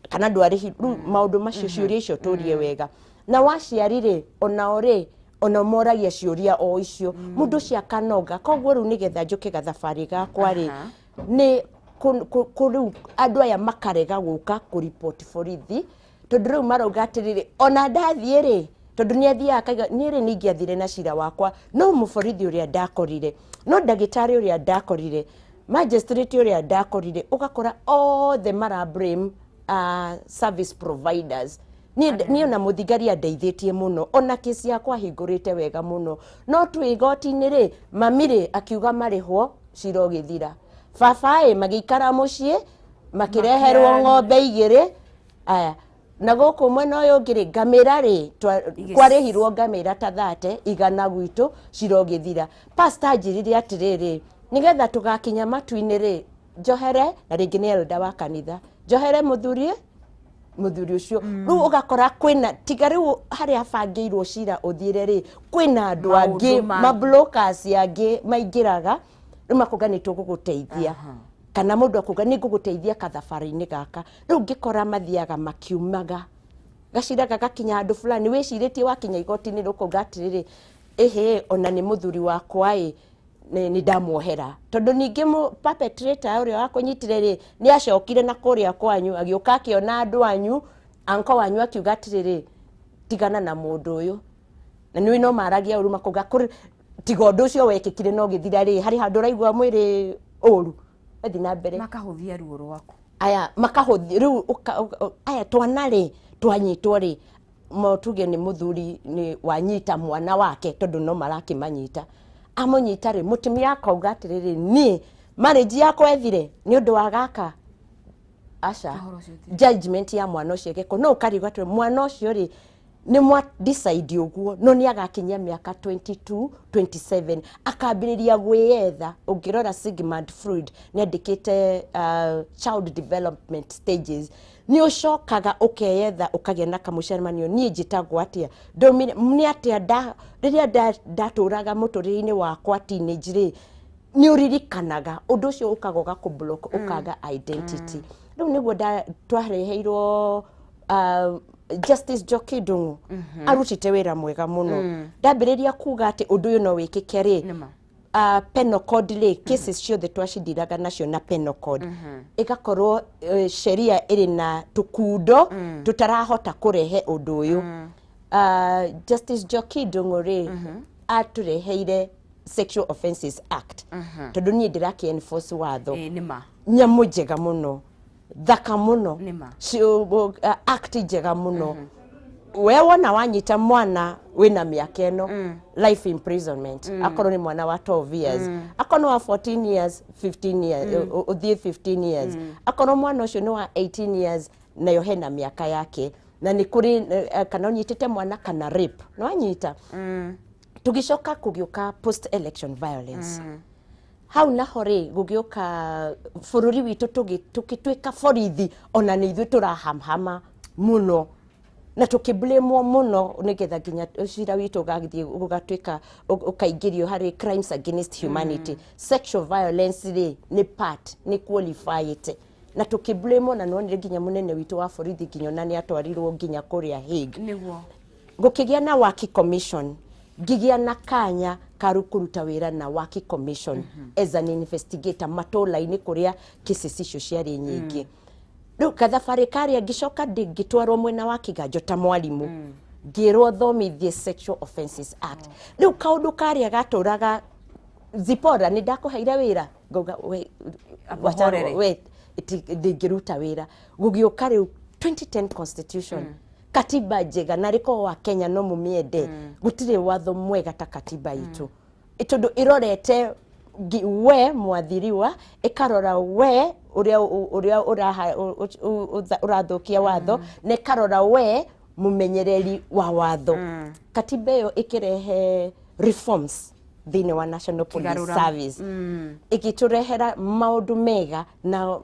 kana ndwarĩhi? Rĩu maũndũ macio, ciũria icio tũrie wega. Na waciari rĩ, onao rĩ, ona moragia ciũria o icio, mũndũ ũcio akanoga. Koguo rĩu nĩgetha njũke gathabarĩ gakwa rĩ, nĩ rĩu andũ aya makarega gũka kũripoti borithi, tondũ rĩu marauga atĩrĩrĩ, ona ndathiĩ rĩ, tondũ nĩ athiaga akaiga niĩ rĩ, nĩ ingĩathire na cira wakwa, no mũborithi ũrĩa ndakorire, no ndagĩtarĩ ũrĩa ndakorire, magistrate ũrĩa ndakorire, ũgakora othe mara blame service providers. Niĩ ona mũthigari andeithĩtie mũno, ona kesi yakwa hingũrĩte wega mũno, no twĩ igoti-inĩ rĩ, mami rĩ akiuga marĩhwo, cira ũgĩthira. Baba ĩ magĩikara mũciĩ, makĩreherwo ng'ombe igĩrĩ. Aya, na gũkũ mwena ũyũ ũngĩ rĩ, ngamĩra rĩ, kwarĩhirwo ngamĩra ta 30 igana gwitũ, cira ũgĩthira. Pastor anjĩrire atĩrĩrĩ, nĩgetha tũgakinya matu-inĩ rĩ, njohere, na rĩngĩ nĩ elder wa kanitha, njohere mũthuri ũcio. Rĩu ũgakora kwĩna, tiga rĩu harĩa habangĩirwo cira ũthire rĩ, kwĩna andũ Maũndũ angĩ mablokers angĩ maingĩraga, rĩu makuga nĩ tũgũgũteithia, kana mũndũ akuga nĩ ngũgũteithia kathabarĩ-inĩ gaka. Rĩu ngĩkora mathiaga makiumaga gacira gagakinya handũ fulani, wĩcirĩtie wakinya igoti-inĩ rũkauga atĩrĩrĩ, ĩhĩ, ona nĩ mũthuri wakwa ĩ, nĩ ndamuohera, tondũ ningĩ perpetrator ũrĩa wakũnyitire rĩ, nĩ acokire na kũrĩa kwanyu, agĩũka akĩona andũ anyu, anko wanyu akiuga atĩrĩrĩ, tigana na mũndũ ũyũ. Na nĩ no maragia ũru, makauga tiga ũndũ ũcio wekĩkire no gĩthira rĩ, harĩ handũ ũraigua mwĩrĩ ũru, wathi na mbere. Makahũthia ruo rwaku. Aya makahũthi rĩu aya twana rĩ, twanyitwo rĩ, mo tuge nĩ mũthuri nĩ wanyita mwana wake, tondũ no marakĩmanyita, amũnyita rĩ, mũtumia akauga atĩrĩrĩ, niĩ marriage yakwa ethire nĩ ũndũ wa gaka aca. Ũhoro ũcio ti- Judgment ya mwana ũcio ĩgekwo, no ũkarigwo atĩrĩ, mwana ũcio rĩ, nĩ mwa decide ũguo, no nĩ agakinyia mĩaka 22 27 akambĩrĩria gwĩyetha. Ũngĩrora Sigmund Freud nĩ andĩkĩte child development stages, nĩ ũcokaga ũkeyetha, ũkagĩa na kamũcemanio, niĩ njĩtagwo atĩa, ndaumire nĩ atĩa, rĩrĩa ndatũraga mũtũrĩre-inĩ wakwa teenage rĩ, nĩ ũririkanaga ũndũ ũcio, ũkaga ũgakũblock, ũkaga identity. Rĩu nĩguo twareheirwo Justice Njoki Ndung'u, arutĩte wĩra mwega mũno. Ndambĩrĩria kuga atĩ ũndũ ũyũ no wĩkĩke rĩ, Nĩma. Penal code rĩ, cases ciothe twacindiraga nacio na penal code ĩgakorwo sheria ĩrĩ na tũkundo tũtarahota kũrehe ũndũ ũyũ. Justice Njoki Ndung'u rĩ, atũreheire Sexual Offences Act, tondũ niĩ ndĩrakĩ enforce watho. Ĩ nĩma. Nyamũ njega mũno, thaka mũno. Nĩma. Act njega mũno. We wona wanyita mwana wĩna mĩaka ĩno, life imprisonment, akorwo nĩ mwana wa 12 years, akorwo nĩ wa 14 years, 15 years, ũthiĩ 15 years, akorwo mwana ũcio nĩ wa 18 years, nayo hena mĩaka yake. Na nĩ kũrĩ kana ũnyitĩte mwana kana rape nĩ wanyita. Tũgĩcoka kũgĩũka post election violence. Hau naho rĩ, gũgĩũka bũrũri witũ tũgĩtuĩka borithi ona nĩ ithuĩ tũrahamhama mũno na tũkĩblamwo mũno, nĩgetha nginya cira witũ ũgathiĩ ũgatuĩka ũkaingĩrio harĩ crimes against humanity. Sexual violence rĩ, nĩ part nĩ qualified na tũkĩblamwo, na nonire nginya mũnene witũ wa borithi nginya ona nĩ atwarirwo nginya kũrĩa Hague. Gũkĩgĩa na Waki Commission, ngĩgĩa na kanya karu kũruta wĩra na Waki Commission as an investigator matũra-inĩ kũrĩa cases icio ciarĩ nyingĩ. Rĩu kathabarĩ karĩa ngĩcoka ngĩtwarwo mwena wa Kiganjo ta mwarimũ, ngĩrwo thomithie Sexual Offences Act. Rĩu kaũndũ karĩa gatũraga, "Zipora, nĩ ndakũheire wĩra," ngauga, "We wacha- Ahorere. we ndingĩruta wĩra." Gũgĩũka rĩu 2010 constitution, katiba njega, na rĩkorwo wa Kenya no mũmĩende, gũtirĩ watho mwega ta katiba itũ, tondũ ĩrorete we mwathiriwa, ĩkarora we ũrĩa ũrathũkia watho, na ĩkarora we mũmenyereri wa watho. Katiba ĩyo ĩkĩrehe reforms thĩinĩ wa National Police Kĩgarũra. Service, ĩgĩtũrehera maũndũ mega, na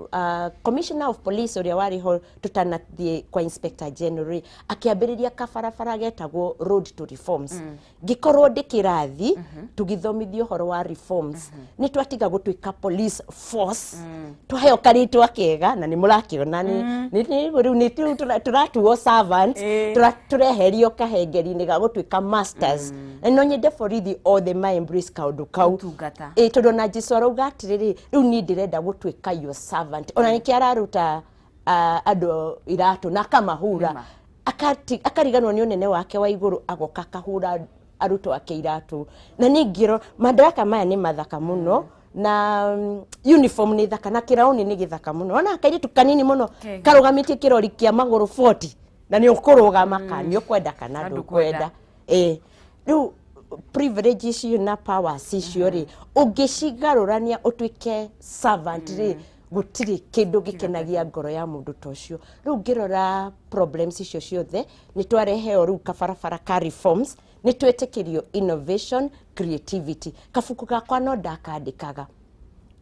commissioner of police ũrĩa warĩ ho tũtanathiĩ kwa inspector general akĩambĩrĩria kabarabara getagwo Road to Reforms. Ngĩkorwo ndĩ kĩrathi tũgĩthomithio ũhoro wa reforms, nĩ twatiga gũtuĩka police force, twaheo karĩtwa kega na nĩ mũrakĩona rĩu nĩ rĩu tũratuo servants, tũreherio kahengeri-inĩ ga gũtuĩka masters, na no nyende borithi othe ma embrace kaũndũ kau. Ũtungata. Ĩ, tondũ ona Jesu arauga atĩrĩrĩ, rĩu niĩ ndĩrenda gũtuĩka your servant, ona nĩkĩo araruta andũ iratũ na akamahura. Nĩma. Akariganwo nĩ ũnene wake wa igũrũ, agoka akahura arutwo ake iratũ. Na ningĩro madaraka maya nĩ mathaka mũno, na uniform nĩ thaka, na kĩraũni nĩ gĩthaka mũno, ona kairĩtu kanini mũno Kega. karũgamĩtie kĩrori kĩa magũrũ 40, na nĩ ũkũrũgama kana nĩ ũkwenda kana Kana ndũkwenda. Ĩ, rĩu privilege icio na powers icio rĩ, ũngĩcigarũrania ũtuĩke servant rĩ, gũtirĩ kĩndũ gĩkenagia ngoro ya mũndũ ta ũcio. Rĩu ngĩrora problems icio ciothe, nĩ twareheo rĩu kabarabara ka reforms, nĩ twĩtĩkĩrio innovation, creativity. Kabuku gakwa no ndakandĩkaga.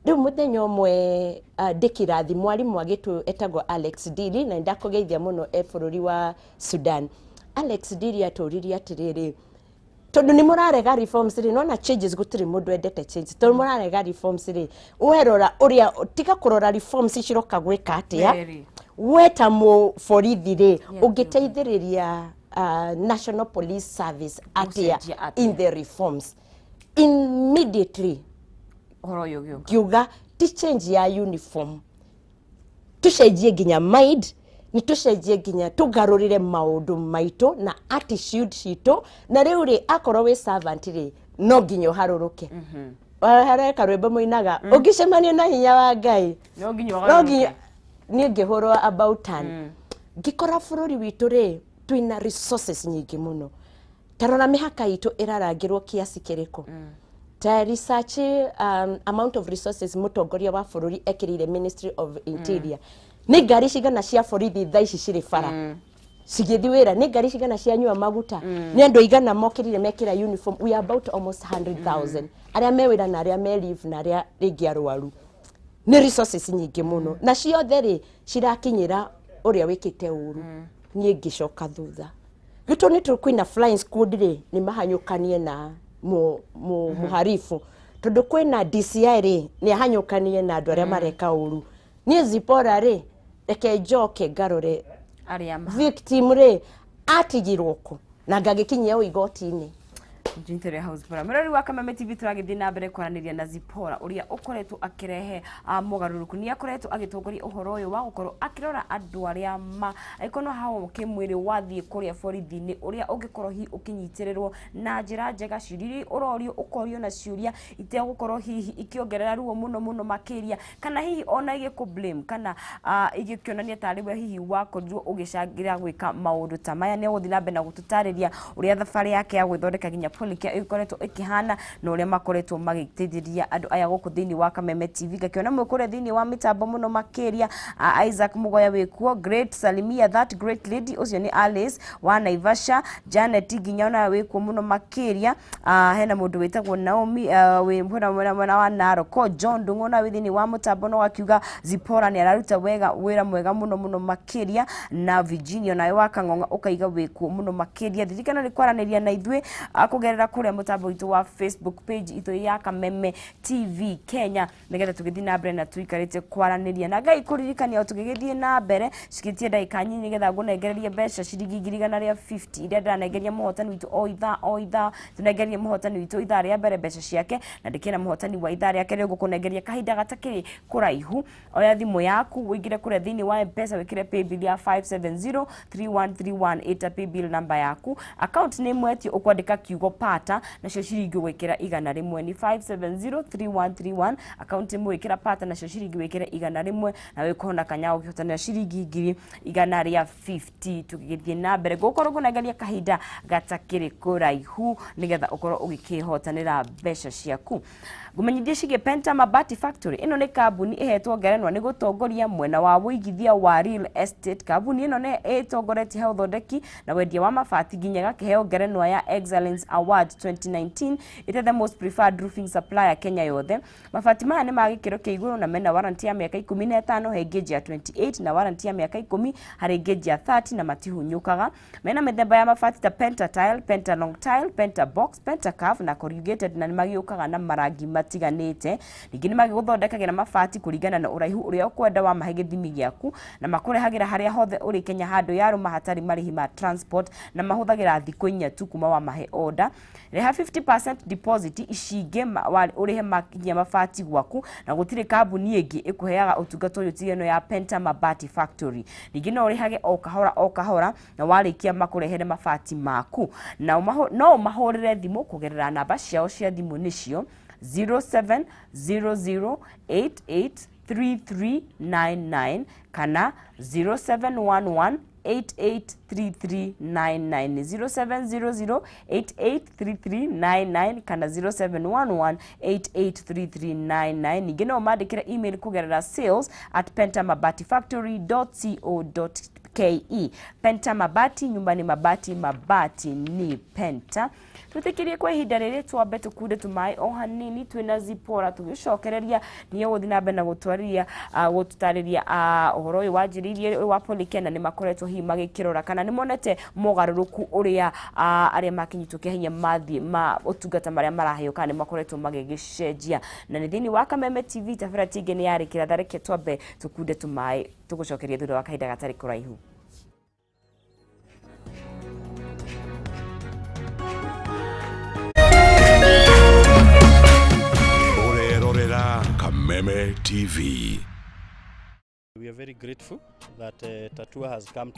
Rĩu mũthenya ũmwe ndĩ kĩrathi, mwarimũ agĩtũ etagwo Alex Dili, na nĩndakũgeithia mũno e bũrũri wa Sudan. Alex Dili atũririe atĩrĩrĩ, tondũ nĩ mũrarega reforms rĩ, nona changes, gũtirĩ mũndũ endete changes, tondũ mũrarega reforms rĩ, werora ũrĩa tiga kũrora reforms ciroka gwĩka atĩa, Very. we ta mũborithi rĩ, ũngĩteithĩrĩria National Police Service atĩa Gũcenjia atĩa? in the reforms? Immediately Ũhoro ũyũ ũgĩũka. Ngiuga ti change ya uniform, tucenjie nginya mind, nĩ tũcenjie nginya tũgarũrĩre maũndũ maitũ na attitude citũ. Na rĩu rĩ, akorwo wĩ servant rĩ, no nginya ũharũrũke. Harĩ karwĩmbo mũinaga, ũngĩcemania na hinya wa Ngai, No nginya no ũgarũrũke. nginya niĩ ngĩhũrwo about turn. Ngĩkora bũrũri witũ rĩ, twĩna resources nyingĩ mũno. Tarora mĩhaka itũ ĩrarangĩrwo kiasi kĩrĩkũ, ta research amount of resources mũtongoria wa bũrũri ekĩrĩire Ministry of Interior. Nĩ ngari cigana cia borithi thaa ici cirĩ bara cigĩthiĩ wĩra? Nĩ ngari cigana cianyua maguta? Nĩ andũ aigana mokĩrire mekĩra uniform? We are about almost 100,000 arĩa me wĩra na arĩa me leave na arĩa rĩngĩ arwaru. Nĩ resources nyingĩ mũno, na ciothe rĩ, cirakinyĩra ũrĩa wĩkĩte ũru. Niĩ ngĩcoka thutha gĩtũ nĩ kwĩna flying squad rĩ, nĩ mahanyũkanie na mũharibu, tondũ kwĩna DCI rĩ, nĩ ahanyũkanie na andũ arĩa mareka ũru. Niĩ Zipora rĩ, reke njoke ngarore arĩa ma victim rĩ, atigirwo kũ na ngagĩkinyia ũ igoti-inĩ. Njintere House Zipora, mũrori wa Kameme TV, tũragĩthiĩ na mbere kwaranĩria na Zipora ũrĩa ũkoretwo akĩrehe mogarũrũku. Nĩ akoretwo agĩtongoria ũhoro ũyũ wa gũkorwo akĩrora andũ arĩa ma angĩkorwo no hao kĩmwĩrĩ wathiĩ kũrĩa borithi-inĩ, ũrĩa ũngĩkorwo hihi ũkĩnyitĩrĩrwo na njĩra njega, ciũria iria ũrorio ũkorio na ciũria itegũkorwo hihi ikĩongerera ruo mũno mũno makĩria, kana hihi ona igĩkũ blame, kana igĩkĩonania tarĩ we hihi wakorirwo ũgĩcangĩra gwĩka maũndũ ta maya. Nĩ egũthiĩ na mbere na gũtũtarĩria ũrĩa thabarĩ yake ya gwĩthondeka nginya police. Polycare ĩkoretwo ĩkĩhana na ũrĩa makoretwo magĩteithĩrĩria andũ aya gũkũ thĩinĩ wa Kameme TV. Ngakĩona mwĩ kũrĩa thĩinĩ wa mĩtambo mũno makĩria. Isaac Mugoya wĩkuo, great salimia that great lady, ũcio nĩ Alice wa Naivasha. Janet nginya ona wĩkuo mũno makĩria. Hena mũndũ wĩtagwo Naomi, wĩ mwena wa Narok. John Ndung'u na wĩ thĩinĩ wa mũtambo no akiuga Zipora nĩ araruta wega wĩra mwega mũno mũno makĩria. Na Virginia nawe wa Kang'ong'a ũkaiga wĩkuo mũno makĩria. Ririkana nĩ kwaranĩria na ithuĩ kũgerera kũrĩa mũtambo witũ wa Facebook page itũ ya Kameme TV Kenya, nĩgetha tũgĩthiĩ na mbere na tũikarĩte kwaranĩria na Ngai kũririkania o tũgĩgĩthiĩ na mbere. Cikĩtie ndagĩka nyinyi nĩgetha ngũnengererie mbeca ciringi 150,000 iria ndĩranengeria mũhotani witũ o ithaa o ithaa. Tũnengerie mũhotani witũ ithaa rĩa mbere mbeca ciake, na ndĩkĩra mũhotani wa ithaa rĩa kerĩ ngũkũnengeria kahinda gatakĩrĩ kũraihu. Oya thimũ yaku ũingĩre kũrĩa thĩinĩ wa M-Pesa, wĩkĩre paybill ya 5703131, ĩta paybill namba yaku, account name wetio ũkwandĩka kiugo pata, nacio ciringi ũgwĩkĩra 100. Nĩ 5703131, account name wĩkĩra pata, nacio ciringi wĩkĩre 100, na wĩkona kanya ũkĩhotanĩra ciringi 150,000. Tũgĩgĩthiĩ na mbere gũkorwo ngũnengeria kahinda gatakĩrĩ kũraihu nĩgetha ũkorwo ũgĩkĩhotanĩra mbeca ciaku. Ngũmenyithie ciĩgiĩ Penta Mabati Factory. Ĩno nĩ kambuni ĩhetwo ngerenwa nĩ gũtongoria mwena wa wũigithia wa real estate. Kambuni ĩno nĩ ĩtongoretie ha ũthondeki na wendia wa mabati nginya ĩgakĩheo ngerenwa ya Excellence Award 2019 ĩta the most preferred roofing supplier Kenya yothe. Mabati maya nĩ ma gĩkĩro kĩa igũrũ na mena warranty ya mĩaka 15 he gauge ya 28 na warranty ya mĩaka 10 harĩ gauge ya 30, na matihunyũkaga. Mena mĩthemba ya mabati ta Penta Tile, Penta Long Tile, Penta Box, Penta Curve na Corrugated, na nĩ magĩũkaga na marangi matiganĩte. Ningĩ nĩ magĩgũthondekagĩra mabati kũringana na ũraihu ũrĩa ũkwenda wa mahe gĩthimi gĩaku, na makũrehagĩra harĩa hothe ũrĩ Kenya handũ yarũma hatarĩ marĩhi ma transport, na mahũthagĩra thikũ 4 tu kuma wa mahe order. Rĩha 50% deposit, ici ingĩ ũrĩhe makinyia mabati gwaku, na gũtirĩ kambuni ĩngĩ ĩkũheaga ũtungata ũyũ tiga ĩno ya Penta Mabati Factory. Ningĩ no ũrĩhage o kahora o kahora, na warĩkia makũrehere mabati maku. Na no ũmahũrĩre thimũ kũgerera namba ciao cia thimũ, nĩcio 0700883399 kana 0711 883399, 0700883399 kana 0711883399. Ningĩ no ũmandĩkĩre email kũgerera sales@pentamabatifactory.co.ke. Penta Mabati, nyumba ni mabati, mabati ni Penta. Twĩtĩkĩrie kwa ihinda rĩrĩ twambe tũkunde tũmaĩ o hanini twĩna Zipora. Tũgĩcokereria nĩ ũgũthiĩ na mbere na gũtwarĩria gũtũtarĩria ũhoro ũyũ wanjĩrĩirie wa Polycare, na nĩ makoretwo hihi magĩkĩrora kana nĩ monete mogarũrũku ũrĩa arĩa makinyitwo kĩa hinya mathiĩ ma ũtungata marĩa maraheo, kana nĩ makoretwo magĩgĩcenjia. Na nĩ thĩinĩ wa Kameme TV, tabara tingĩ nĩ yarĩkĩra tharĩke. Twambe tũkunde tũmaĩ, tũgũcokeria thutha wa kahinda gatarĩ kũraihu. Ũrerorera Kameme TV. We are very grateful that Tatua has come to